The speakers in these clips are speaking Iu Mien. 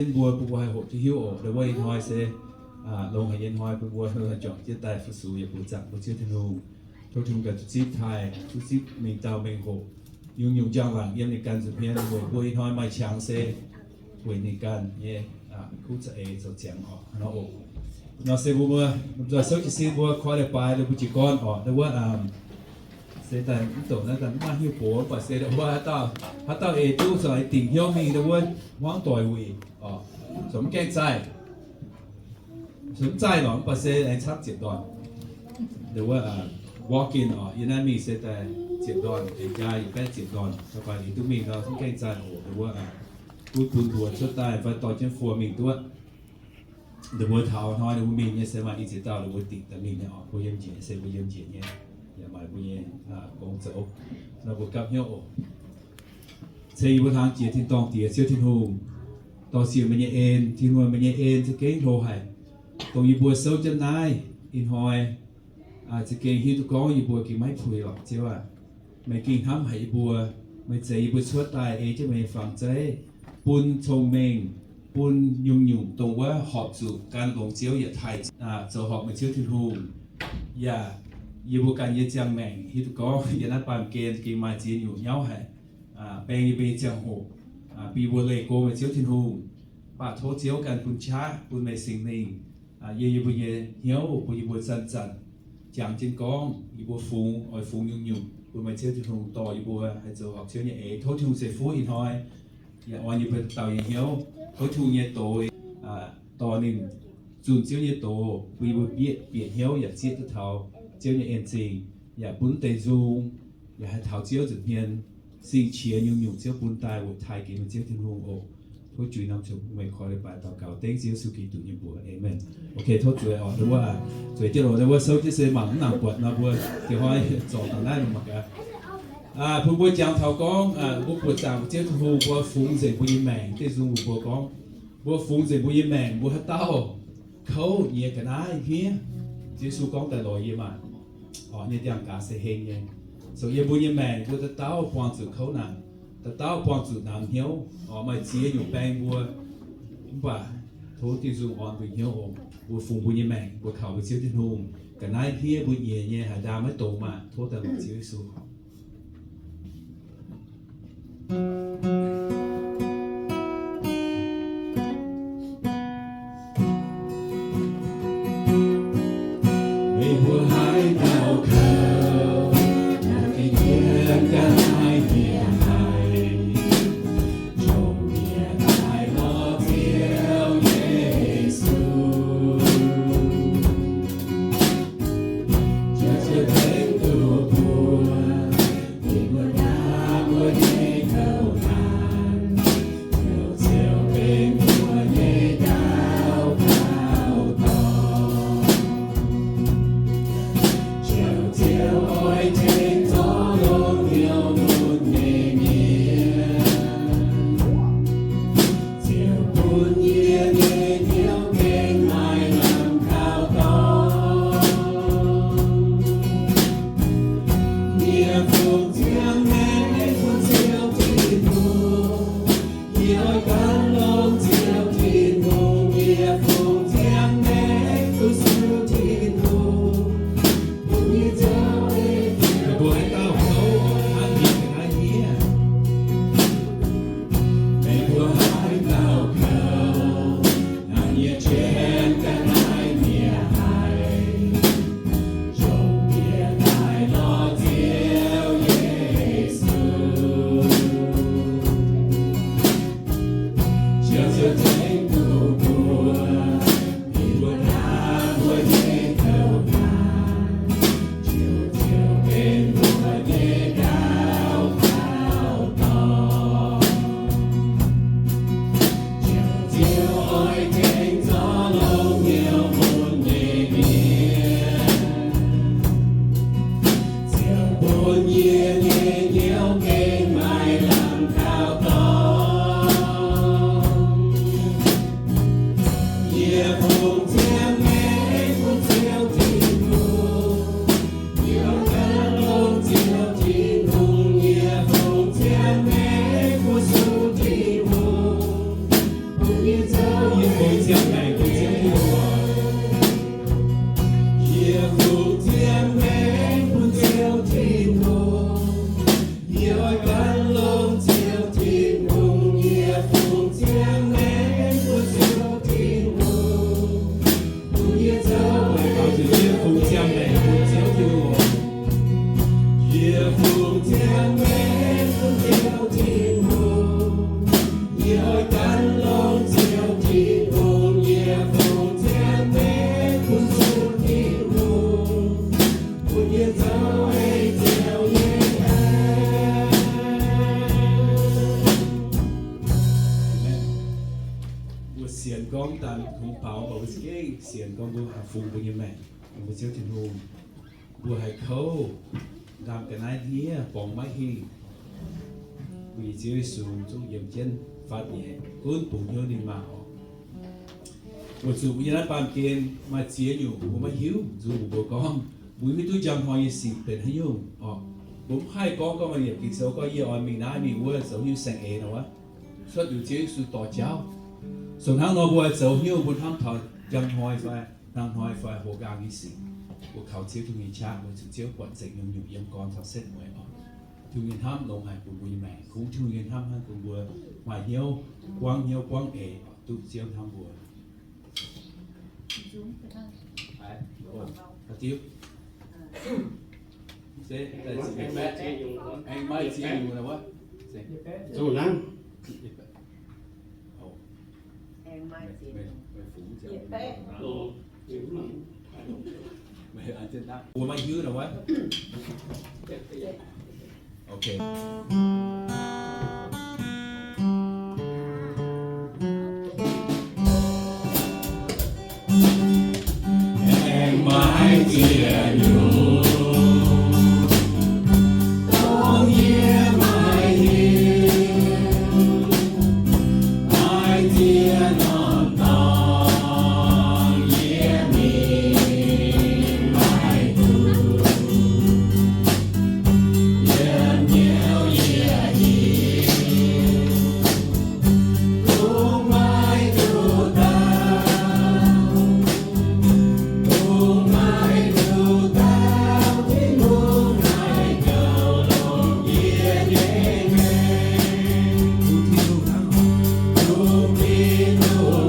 jienv mbuo, bun mbuo haih hoqc duqv hiuv oc. Ndau wuov ih hnoi se longx haic nyei hnoi, bun mbuo haih juangc jienv daaih fu-sux yaac buoqc zaangc mbuo Ziouv Tin-Hungh. Tov Tin-Hungh ganh zuqc zipv taaih, zuqc zipv mingh dauh mengh hoc, nyungc-nyungc njang-laangc yiem ninh ganh nza'hmien. Weic mbuo ih hnoi maaih qangx se weic ninh ganh nyei kuv za'eix zoux ziangx oc. Nor oc, nor se mbuo, mbuo lomh nzoih souv jiez sin mbuo koi leiz-baaix liuz mbuo jiez gorn oc. Ndau wuov se daaih mv douc naaiv daaih mv maaih hnyouv box, mv baac se ndau wuov haaix dauh eix duqv, zoux eix dingc hnyouv mingh ndau wuov hmuangv doic wuic oc, zoux mv gaengh zaih. Mv zaih lorqc, mv baac se aengx camv ziepc ndorn. Ndau wuov walk-in oc, yie naaiv mingh se daaih ziepc ndorn, eix jaa yie baeqv ziepc ndorn, da'faanh eix duqv mingh nor mv gaengh zaih oc. Ndau wuov gunv bun mbuo cuotv daaih fai dorh jienv fuoh mingh duqv. Ndau mbuo taux hnoi ninh mbuo mingh nyei se maaih i ziex dauh ninh mbuo dingc daaih mingh nyei oc. Mbuo yiem njiec se mbuo yiem njiec nyei, yaac maaih mbuo nyei gong zoux. Nor mbuo gapv hnyouv oc. Ceng yie mbuo hnaangx jiex tin-dorngh Diex Ziouv Tin-Hungh, dorh sienx meih nyei en. Tin-Hungh, meih nyei en za'gengh hlo haic, dongh yie mbuo souv jienv naaiv ih hnoi, za'gengh hiuv duqv gorngv yie mbuo gengh maiv puix lorqc, Ziouv aac. Meih gengh hnamv haic yie mbuo. Meih zeix yie mbuo cuotv daaih ei jienv meih nyei fangx zeiv, bun cong-mengh, bun nyungc-nyungc dongh wuov horpc zuqc gan longx Ziouv yietc taaih zoux horpc meih Ziouv Tin-Hungh. Yaac yie mbuo ganh nyei ziangh maengc hiuv duqv gorngv yiem naaiv baamh gen gengh maaih ziex nyungc nyauv haic. Baeng yie mbuo nyei ziangh hoc, bun yie mbuo leih go meih Ziouv Tin-Hungh, mv baac tov Ziouv ganh bun qaqv bun meih Singx Lingh yiem yie mbuo nyei hnyouv, bun yie mbuo zanc-zanc jangx jienv gorngv yie mbuo fungx oix fungx nyungc-nyungc, bun meih Ziouv Tin-Hungh dorh yie mbuo haih zoux horpc Ziouv nyei eix. Tov Tin-Hungh ceix fuqv ih hnoi, yaac orn yie mbuo dauh dauh nyei hnyouv. Tov Tin-Hungh nyei doz dorh ninh zunh Ziouv nyei doz, bun yie mbuo bieqc, bieqc hnyouv yaac zieqv duqv taux Ziouv nyei en-zingh, yaac bun deix nzung, yaac haih taux Ziouv nza'hmien, sing qiex nyungc-nyungc Ziouv bun daaih weic taaih jiex meih Ziouv Tin-Hungh oc. Tov juix norm ziouc bun meih koi leiz-baaix daux gaux dengv Ziouv Yesu Giduc nyei mbuox. Aamen. Ok, tov zueiz oc. Ndau wuov zueiz jienv oc. Ndau wuov souv jienv se mangc mv nangc buatc nor, mbuo diex hnoi zorc dangh naaiv mangc gaax. Bun mbuo jangx taux gorngv mbuo buoqc zaangc mbuo Ziouv Tin-Hungh, mbuo fungx nzengc mbuo nyei maengc. Deix nzung mbuo gorngv, mbuo fungx nzengc mbuo nyei maengc, mbuo haaix dauh kouv nyie ga'naaiv hniev. Yesu gorngv daaih lorz yie maah. Orqc, nyei ndiangx-gaaz se heng nyei. Zoux yiem mbuo nyei maengc, mbuo dauh dauh buangh zuqc kouv naanc, dauh dauh buangh zuqc namx hnyouv. Orqc, maaih ziex nyungc baeng mbuo, mv baac tov Tin-Hungh orn mbuo hnyouv oc. Mbuo fungx mbuo nyei maengc, mbuo kaux mbuo Ziouv Tin-Hungh. Ga'naaiv hniev mbuo nyiex nyei haaix ndaam maiv dongz maah, tov daaih lorz Ziouv Yesu. Meih mbuo haaix dauh kouv, naaiv gengh yiem ga'naaiv hniev haic. Zungv bieqc daaih lorz Ziouv Yesu. Ziouv, Ziouv tengx duqv mbuo, ninh mbuo ndaam mbuo nyei kouv naanc, Ziouv, Ziouv benx mbuo nyei daux gaux dorngx. Ziouv, Ziouv oix tengx zorqv longx hnyouv bun nyei mienh. Ziouv bun yie nyei hnyouv gengh maaih lamh kaux dorngx. Yie fungx ziangh maengc bun Ziouv Tin-Hungh. Yie oix gan longx Ziouv Tin-Hungh. Yie fungx ziangh maengc bun Ziouv Tin-Hungh. Bun yie zoux Meih mbuo haaix dauh kouv, hnangv yie ga'naaiv hniev. Meih mbuo haaix dauh kouv, hnangv yie jienv ga'naaiv hniev haic. Zungv bieqc daaih lorz Ziouv Yesu. Ziouv, Ziouv tengx duqv mbuo, ninh mbuo ndaam mbuo nyei kouv naanc, Ziouv, Ziouv benx mbuo nyei daux gaux dorngx. Ziouv, Ziouv oix tengx zorqv longx hnyouv bun nyei mienh. Ziouv bun yie nyei hnyouv gengh maaih lamh kaux dorngx. Yie fungx ziangh maengc bun Ziouv Tin-Hungh. Yie gan longx Ziouv Tin-Hungh. Yie fungx ziangh maengc bun Ziouv Tin-Hungh. Bun yie Ziangh maengc bun Ziouv Tin-Hungh. Yie fungx ziangh maengc bun Ziouv Tin-Hungh. Yie oix gan longx Ziouv Tin-Hungh. Yie fungx ziangh maengc bun Ziouv Tin-Hungh. Bun yie zoux, yie fungx ziangh maengc bun Ziouv Tin-Hungh. Yie fungx ziangh maengc bun Ziouv Tin-Hungh. Yie oix gan longx Ziouv Tin-Hungh. Yie fungx ziangh maengc bun Ziouv Tin-Hungh. Bun yie zoux ei Ziouv nyei aqv. Mbuo sienx gorngv daaih kungx faaux, mv baac mbuo za'gengh sienx gorngv mbuo haih fungx mbuo nyei maengc bun Ziouv Tin-Hungh. Mbuo haih kouv, ndaam ga'naaiv hniev, borngz maiv hingh, bun yie Ziouv Yesu zungv yiem jienv fatv nyei, gunv bungx hnyouv ninh maah oc. Weic zuqc mbuo yiem naaiv baamh gen maaih ziex nyungc mbuo maiv hiuv, nzung mbuo gorngv mbuo maiv duqv njang hnoi nyei sic benx haaix nyungc oc. Mbuo mv haih gorngv, gorngv maaih yiemc Ging-Sou gorngv yie oix mingh naaiv mingh wuov zoux haaix nyungc saeng-eix nor wuov, cuotv liuz Ziouv Yesu dorh jauv. So hnangv nor mbuo zoux haaix nyungc mbuo hnamv taux njang hnoi fai hnangv hnoi fai houx nqaang nyei sic, mbuo kaux Ziouv Tin-Hungh nyei qaqv, mbuo zuqc Ziouv buatc nzengc nyungc-nyungc yiem gorn taux setv mueiz oc. Tin-Hungh nyei hnamv longx haic bun mbuo nyei maengc, kungx Tin-Hungh nyei hnamv hnangv bun mbuo maaih hnyouv buangv hnyouv buangv eix oc, duqv Ziouv hnamv mbuo. Haaix diuc? Se, aengx maaih ziex nyungc wuov. Zuqc hnangv. Mbuo maiv hiuv nor wuov. Okay. Aengx maaih ziex nyungc, dongh yie maiv hiuv. Maaih ziex norm dorngx yie mingh maiv duqv. Yiem hnyouv yie hiuv, kungx maiv duqv dauh, kungx maiv duqv dauh Tin-Hungh haih kouv longx yie nyei maengc. Kungx Tin-Hungh hnangv, kungx Tin-Hungh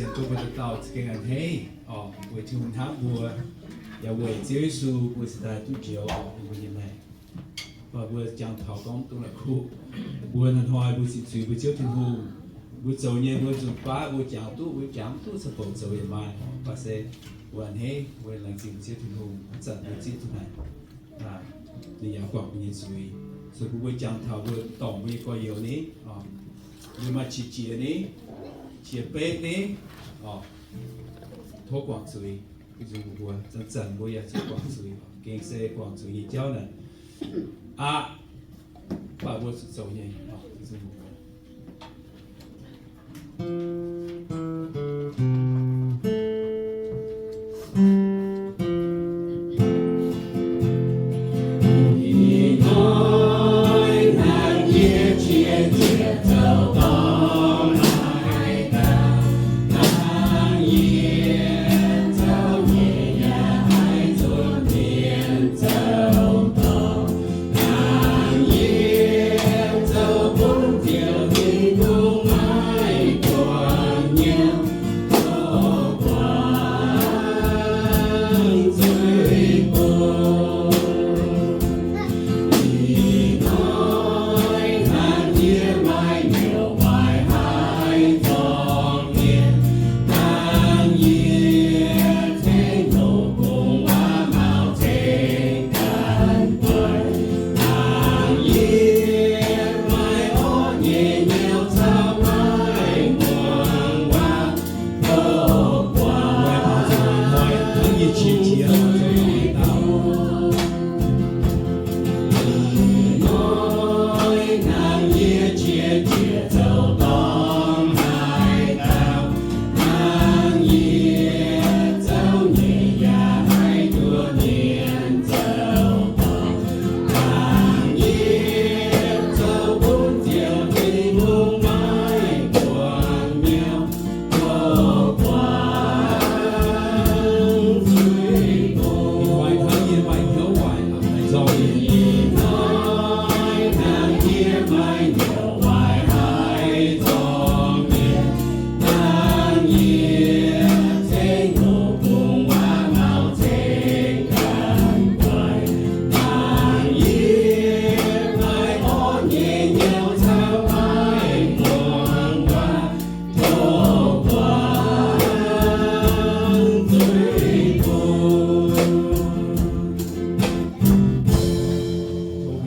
Mbuo dauh dauh za'gengh a'hneiv oc, weic Tin-Hungh hnamv mbuo, yaac weic Ziouv Yesu mbuo cingx daaih duqv njoux oc, mbuo nyei maengc. Mv baac mbuo jangx taux gorngv duqv la'kuqv kuv, mbuo hnoi-hnoi mbuo ziqc zuiz mbuo Ziouv Tin-Hungh, mbuo zoux nyei mbuo nzunc baav mbuo jangx duqv, mbuo jangx mv duqv, ca'bouc zoux yietc maaih. Mv baac se mbuo a'hneiv, mbuo laengz zingh Ziouv Tin-Hungh, haaix zanc mbuo zipv duqv haic, ninh yaac guangc mbuo nyei zuiz. So mbuo, mbuo jangx taux mbuo dorngc mbuo nyei gorx-youz ni, mbuo maaih qiex jiez ni, qiex betv ni, tov guangc zuiz. Mbuo zanc-zanc mbuo yaac zuqc guangc zuiz, gengh se guangc zuiz nyei jauv naaic aqv, mv baac mbuo zuqc zoux nyei. Tov mbuo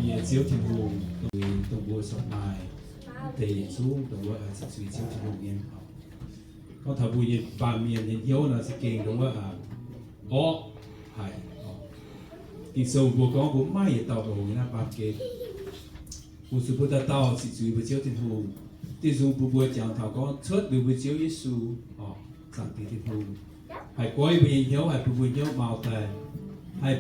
nyei Ziouv Tin-Hungh, dongh mbuo corc maaih deix yietc zungv dongh wuov ziqc zuiz Ziouv Tin-Hungh nyei. Gorngv taux mbuo nyei baamh mienh nyei hnyouv nor, za'gengh dongh wuov orqv haic. Ging-Sou mbuo gorngv mbuo mv maaih yietc dauh longx nyei naaiv baamh gen. Weic zuqc mbuo dauh dauh ziqc zuiz mbuo Ziouv Tin-Hungh. Diuh nzung bun mbuo jangx taux gorngv cuotv liuz mbuo Ziouv Yesu, Zaangc Diex Tin-Hungh, haih goiv mbuo nyei hnyouv, haih bun mbuo hnyouv mau daaih, haih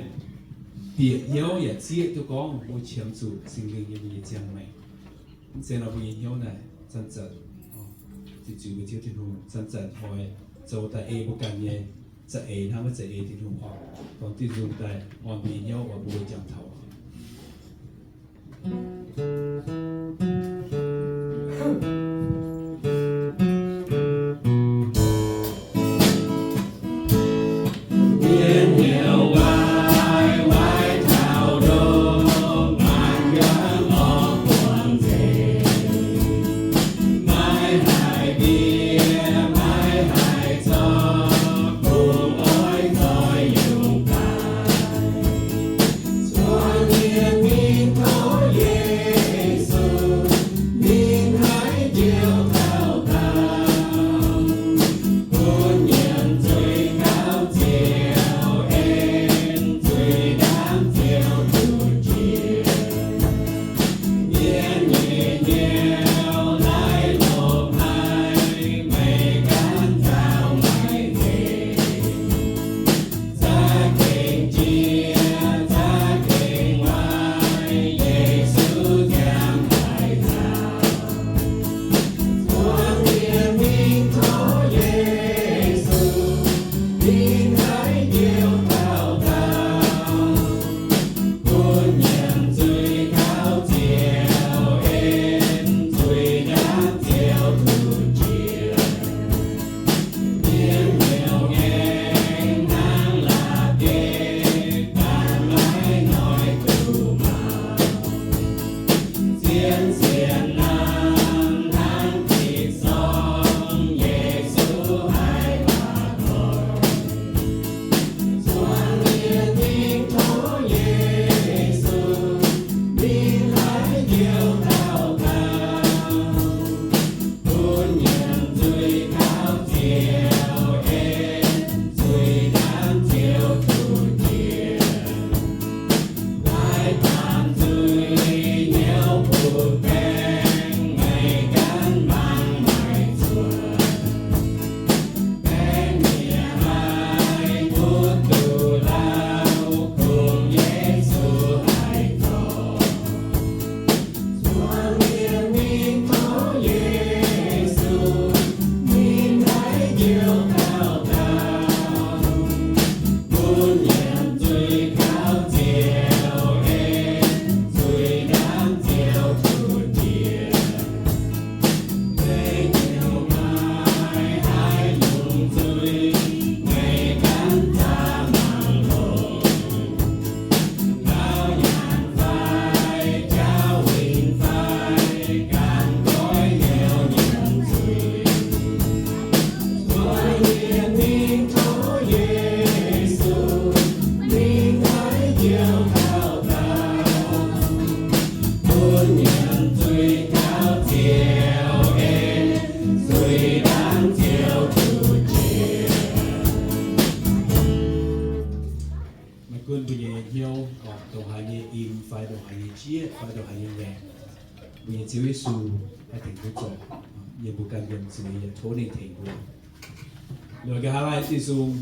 bieqc hnyouv yaac zieqv duqv gorngv mbuo qiemx zuqc Singx Lingh nyei mbuo nyei ziangh maengc. Mv zeiz nor mbuo nyei hnyouv naaic zanc-zanc ziqc zuiz mbuo Ziouv Tin-Hungh, zanc-zanc oix zoux daaih ei mbuo ganh nyei za'eix hnangv maiv zeiz ei Tin-Hungh oc. Dongh diuh nzung daaih orn mbuo nyei hnyouv oix bun mbuo jangx taux. ndongc haaix nyei im fai ndongc haaix nyei jieqv fai ndongc haaix nyei ngaengc, mbuo nyei Ziouv Yesu haih tengx mbuo zoux. Yie mbuo ganh yiem zuiz yaac tov ninh tengx mbuo. Nqa'haav laai diuh nzung,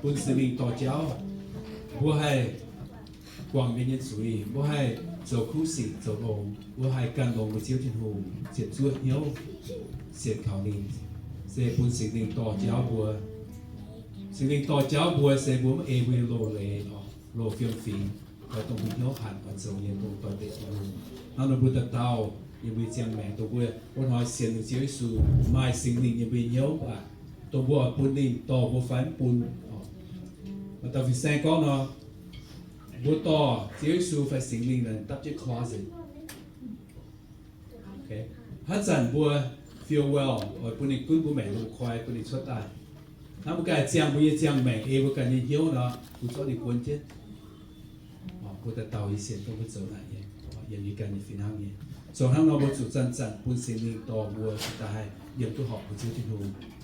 bun Singx Lingh dorh jauv, mbuo haih guangc mienh nyei zuiz, mbuo haih zoux kuv sic zoux longx, mbuo haih gan longx mbuo Ziouv Tin-Hungh, ziepc zuoqv hnyouv sienx kaux ninh, se bun Singx Lingh dorh jauv mbuo. Singx Lingh dorh jauv mbuo se mbuo maiv ei mbuo nyei loz-leiz, loz-fiem fingx, fai dongh mbuo hnyouv hanc oix zoux nyei dongh doix-dekc Tin-Hungh. Hnangv nor mbuo dauh dauh yiem mbuo nyei ziangh maengc, dongh mbuo wuov hnoi sienx liuz Ziouv Yesu, maaih Singx Lingh yiem mbuo nyei hnyouv aqv, dongh mbuo oix bun ninh dorh mbuo fai mv bun. Maaih dauh fin-saeng gorngv nor, mbuo dorh Ziouv Yesu fai Singx Lingh dapv jienv closet. Hnangv zanc mbuo feel well, oix bun ninh gunv mbuo maengc lungh koi, bun ninh cuotv daaih. Hnangv mbuo ganh ziangh mbuo nyei ziangh maengc ei mbuo ganh nyei hnyouv nor, mbuo zorqv ninh guonv jienv. Mbuo dauh dauh yie sienx dongh mbuo zoux naaic nyei, yiem yie ganh nyei fih hnangv nyei. Zoux hnangv nor mbuo zuqc zanc-zanc bun Singx Lingh dorh mbuo daaih haih yiem duqv horpc mbuo Ziouv Tin-Hungh.